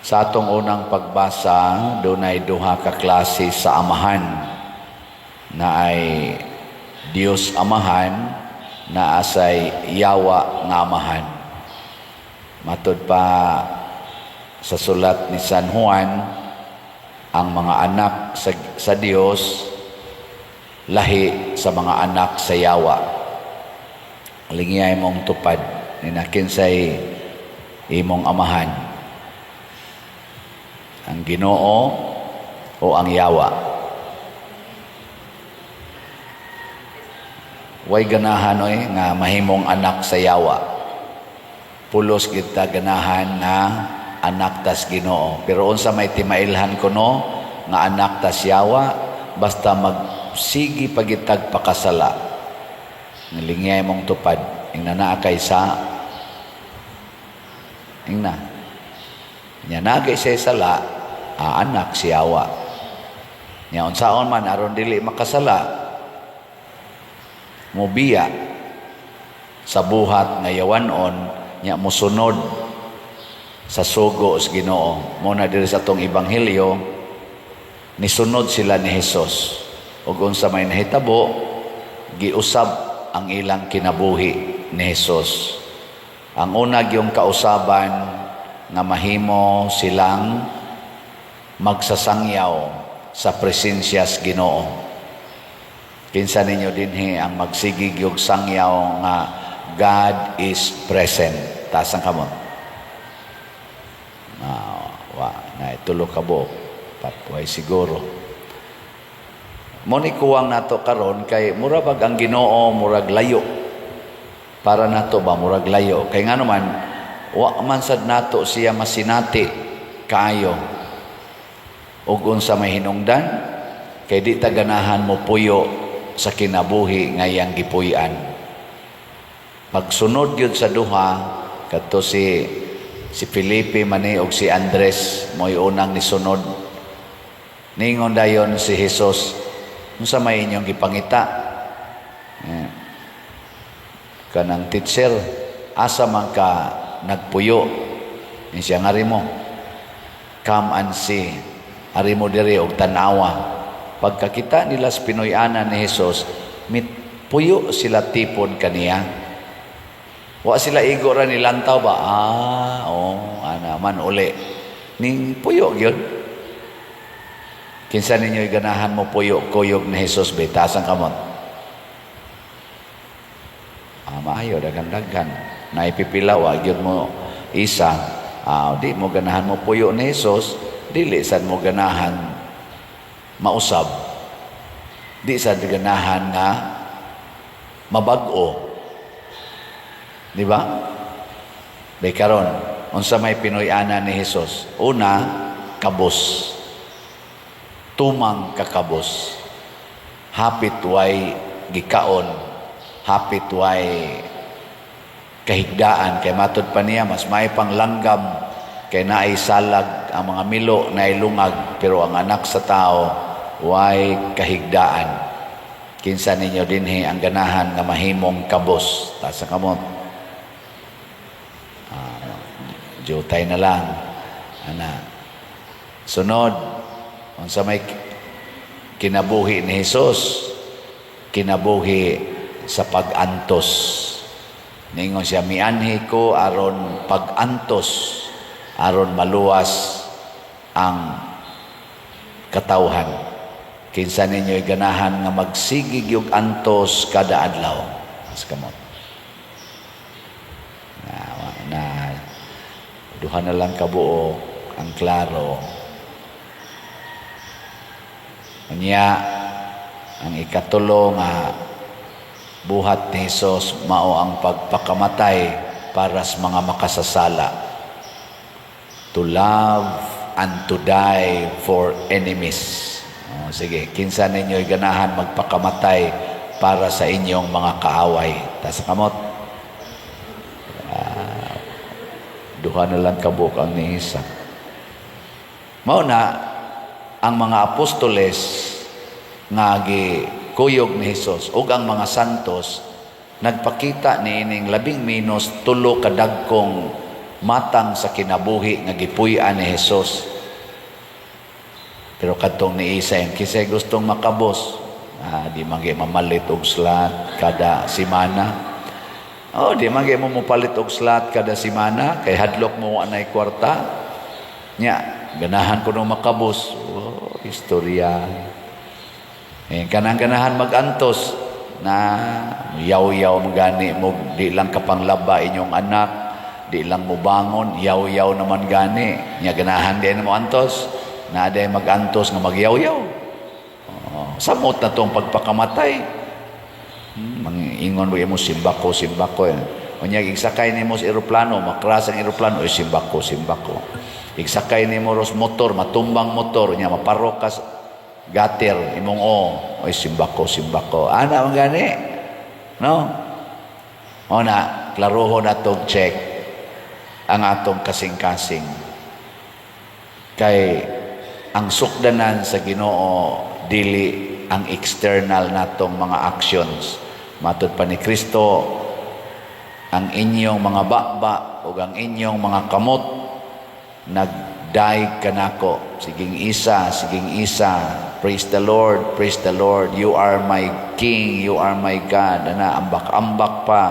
Sa atong unang pagbasa, dunay duha ka klase sa amahan na ay Dios Amahan, naa say yawa nga amahan. Matud pa sa sulat ni San Juan, ang mga anak sa Dios lahi sa mga anak sa yawa. Lingiyay mong tupad ni kinsay imong amahan. Ang Ginoo o ang yawa? Way ganahan oy nga mahimong anak sa yawa. Pulos kita ganahan nga anak tas Ginoo. Pero unsa may timailhan kuno nga anak tas yawa, basta magsigi pagitag pakasala. Nilingiyay mong tupad ingna naa kay sa ingna. Nya nagay siya sala, anak si yawa. Nya unsaon man aron dili makasala, mubiya sa buhat nga yawanon, nya musunod sa sugo sa Ginoo. Mo na diri sa atong ebanghelyo, nisunod sila ni Hesus. Ug unsa may nahitabo, giusab ang ilang kinabuhi ni Hesus. Ang una gyung kausaban nga mahimo silang magsasangyaw sa presensya sa Ginoo. Kinsa ninyo dinhi ang magsigig yung sangyaw nga God is present? Taas ang kamot. Ah, wa na tulo ka buok. Patway siguro. Mo ni kuwang nato karon kay mura bag ang Ginoo murag layo. Para nato ba murag layo kay ngano man wa man sad nato siya masinati kaayo. Ug unsa may hinungdan kay di ta ganahan mo puyo sa kinabuhi nga iyang gipuy-an. Pagsunod gyud sa duha kadto si Felipe man ni og si Andres, mo'y unang nisunod. Ningon dayon si Jesus, "Unsa may inyong gipangita?" Eh, kanang, "Teacher, asa man ka nagpuyo?" Ni siya, "Ngari mo. Come and see. Ari mo diri og tan-awa." Pagkakita nila sa Pinoy-anan ni Jesus, mit puyo sila tipon kaniya. Wa sila igo ra nilantaw ba? Ah, oh, ana man uli. Ning puyo gyud. Kinsa ninyo ganahan mo puyo kuyog ni Jesus be? Taas ang kamot. Ah, maayo, daghan-daghan. Naipipila wa gyud mo isa. Ah, di mo ganahan mo puyo ni Jesus, dili sad mo ganahan mausab. Di sad ganahan nga mabag-o. Di ba? Bay karon, unsa may Pinoy-ana ni Jesus? Una, kabos. Tumang kakabos. Hapit way gikaon, hapit way kahigdaan kay matud pa niya mas may pang langgam kay naay salag ang mga milo, naay lungag, pero ang Anak sa Tao way kahigdaan. Kinsa ninyo dinhi ang ganahan nga mahimong kabos? Taas ang kamot. Ah, jutay na lang ana. Sunod, unsa may kinabuhi ni Jesus? Kinabuhi sa pag-antos. Ningon siya, "Mianhi ko aron pag-antos, aron maluwas ang katawhan." Kinsa ninyo ganahan nga magsigig yung antos kada adlaw? Taas kamot. Na duha na lang kabuok ang klaro. Unya, ang ikatulo nga buhat ni Jesus mao ang pagpakamatay para sa mga makasasala. To love and to die for enemies. Oh, sige, kinsa ninyo ganahan magpakamatay para sa inyong mga kaaway? Taas kamot. Ah, duha na lang kabuok ang niisa. Mao na ang mga apostoles nga gikuyog ni Hesus ug ang mga santos nagpakita niining labing minos tulo kadagkong Matang sa kinabuhi nga gipuy-an ni Jesus. Pero kadtong ni Isa yung kisay gustong makabos, di man gyud mamalit og slot kada simana. Oh, di man gyud mo mopalit og slot kada simana kay hadlok mo anay kwarta. Nya, ganahan ko no makabos. Oh, istorya. Eh, kanang ganahan magantos na yaw-yaw mo gani mo, di lang kapanglaba inyong anak, di lang mo bangon, yaw-yaw naman gani. Nya ganahan din mo antos, na day magantos nga magyaw-yaw. Oh, samot na tong pagpakamatay. Mangingon mo, "Simbako, simbako." Eh. Unya igsakay nimo sa eroplano, makras ang eroplano, "Oy, simbako, simbako." Igsakay nimo ros motor, matumbang motor, nya maparok ka sa gutter, imong o, "Oy, simbako, simbako." Ana man gani. No? O na, klaroho na tong check ang atong kasing-kasing. Kay ang sukdanan sa Ginoo dili ang external natong mga actions. Matod pa ni Kristo, ang inyong mga baba ug ang inyong mga kamot nagdayeg kanako. Siging isa, siging isa. "Praise the Lord, praise the Lord. You are my King, you are my God." Ana, ambak-ambak pa.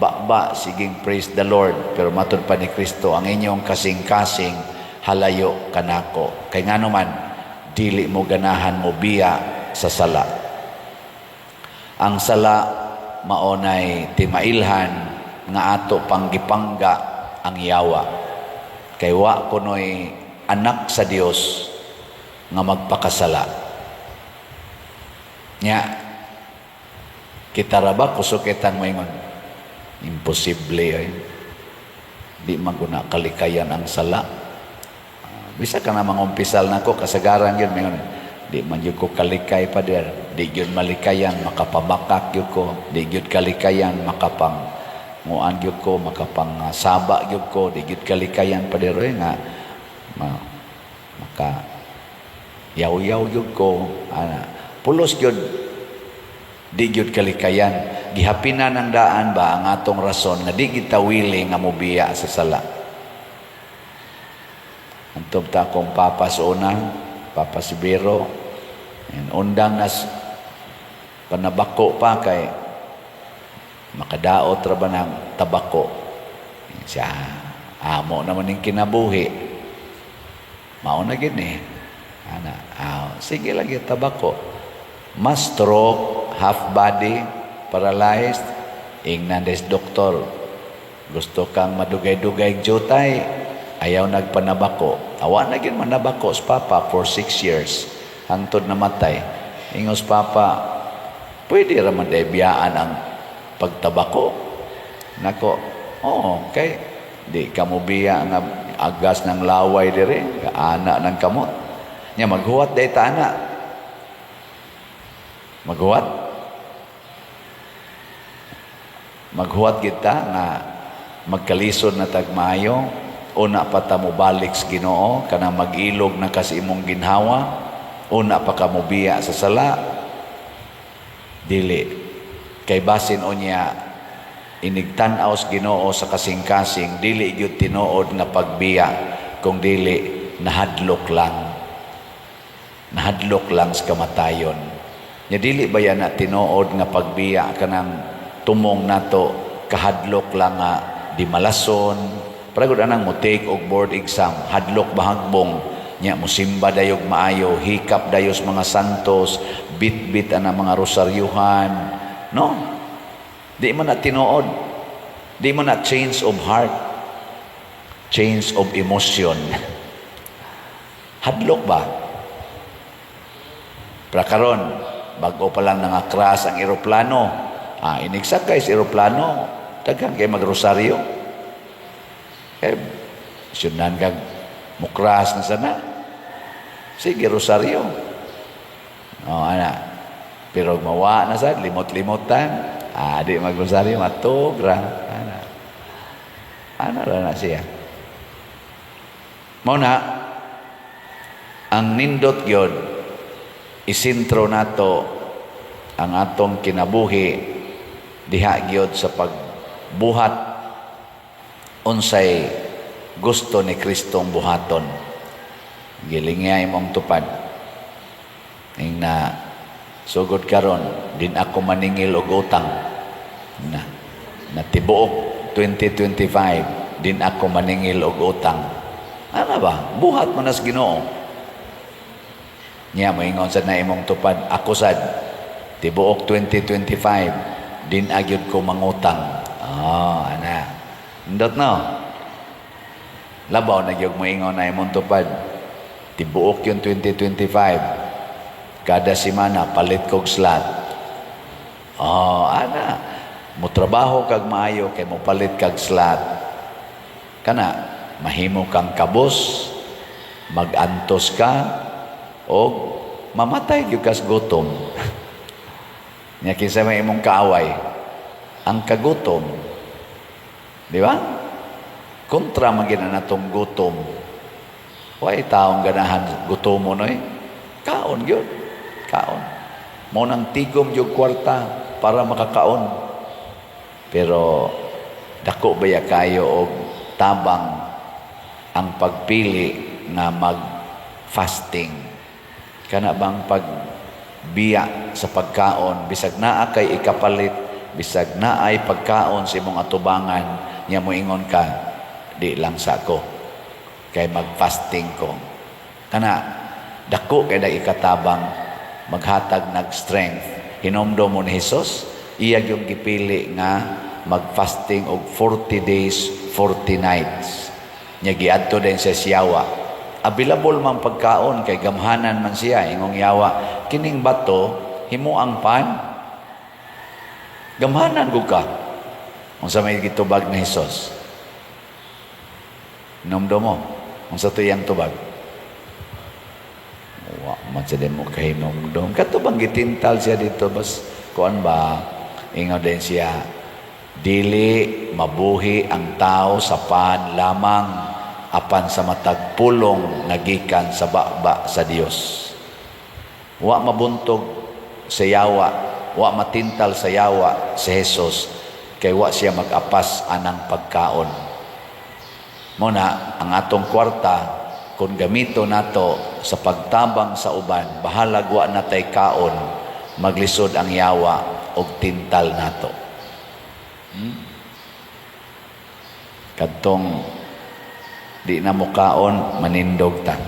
Baba, siging praise the Lord. Pero matod pa ni Kristo, ang inyong kasing-kasing halayo kanako. Kay ngano man, dili mo ganahan mo biya sa sala. Ang sala maonay timailhan nga ato panggipangga ang yawa. Kay wa kunoy anak sa Dios nga magpakasala. Nya kita ra ba kusog kitang moingon, "Imposible ay. Di man ko na kalikayan ang sala." Bisa ka na mangumpisal nako kasagaran gyud moingon, "Di man gyud ko kalikay, pader. Di gyud malikayan makapabakak gyud ko. Di gyud kalikayan makapang nguan gyud ko, makapang saba gyud ko. Di gyud kalikayan, pader, oy, nga maka yaw-yaw gyud ko." Ana, pulos gyud di gyud kalikayan. Gihapinan ang daan ba ang atong rason nga di kita willing nga mobiya sa sala. Antong ta akong papa sa una, Papa Sibiro, and undang nas panabako pa kay makadaot ra ba ng tabako. Siya, amo naman ning kinabuhi. Mao na gid ni. Ana, sige lagi tabako. Mas stroke, half body, paralyzed, ingnan des doktor. Gusto kang madugay-dugay jutay, ayaw nagpanabako. Awa na gyud manabako sa papa for 6 years. Hangtod namatay. Ingos papa, "Pwede ra man day biyaan ang pagtabako." Nako, oo, kay di ka mo biya nga agas ng laway dire, ana ng kamot. Nya maghuwat day ta ana. Maghuwat. Maghuwat kita nga magkalisod na tag maayo, una pa ta mobalik sa Ginoo, kanang mag-ilog na kasi imong ginhawa, una pa ka mobiya sa sala. Dili kay basin unya inigtan-aw sa Ginoo sa kasing-kasing, dili gyud tinuod nga pagbiya kung dili nahadlok lang, nahadlok lang sa kamatayon. Nya dili ba yan na tinuod nga pagbiya, kanang tumong nato kahadlok lang nga di malason? Paragod anang mo take og board exam, hadlok bahagbong, nya musimba dayog maayo, hikap dayos mga santos, bit-bit ana mga rosaryuhan, no? Di man na tinuod, di man na change of heart, change of emotion. Hadlok ba? Pero karon, bago pa lang nangakras ang eroplano, inigsakay sa eroplano, daghan kay magrosaryo. Eh, sundan kag mukras na sana. Sige, rosaryo. Oh, ana. Pero mawa na sad, limot-limotan. Di magrosaryo, matug ra. Ana. Ana ra na siya. Mao na, ang nindot gyud isentro nato ang atong kinabuhi diha gyud sa pagbuhat Unsay gusto ni Kristong buhaton? Gilingia imong tupad. Ing na sugod karon, din ako maningil og utang. Na na tibuok 2025, din ako maningil og utang. Ano ba? Buhat mo nas Ginoo. Nya moingon sad na imong tupad, ako sad tibuok 2025, din agyod ko mangutang. Ah, ana. Indot, no? Labaw na gyud moingon na imong tupad. Tibuok yung 2025. Kada semana palit kog slot. Oh, ana. Mo trabaho kag maayo kay mo palit kag slot. Kana mahimo kang kabos, magantos ka og mamatay gyud kas gutom. Nya kinsa may imong kaaway? Ang kagutom. Di ba? Kontra man gina natong gutom. Way taong ganahan gutomo, noy. Kaon gyud. Kaon. Mo nang tigom gyud kwarta para makakaon. Pero dako baya kayo og tabang ang pagpili nga mag-fasting? Kana bang pagbiya sa pagkaon, bisag naa kay ikapalit, bisag naay pagkaon sa imong atubangan, nya moingon ka, "Di lang sa ko kay mag-fasting ko." Kana dako kay da ikatabang, maghatag nag strength. Hinomdom mo ni Jesus, iya yung gipili nga mag-fasting og 40 days, 40 nights. Nya giadto din sa siyawa. Available man pagkaon kay gamhanan man siya. Ingong yawa, "Kining bato himo ang pan. Gamhanan gud ka." Unsa may gitubag ni Jesus? Nomdo mo unsa to iyang tubag? Wa man sa mo kahinomdom. Kato bang gitintal siya dito bas kuan ba? Ingon din siya, "Dili mabuhi ang tao sa pan lamang, apan sa matag pulong nga gikan sa baba sa Dios." Wa mabuntog sa yawa, wa matintal sa yawa si Jesus kay wa siya mag-apas anang pagkaon. Muna ang atong kwarta, kung gamito nato sa pagtabang sa uban, bahalag wa natay kaon, maglisod ang yawa og tintal nato. Kadtong di na mo kaon, manindog ta.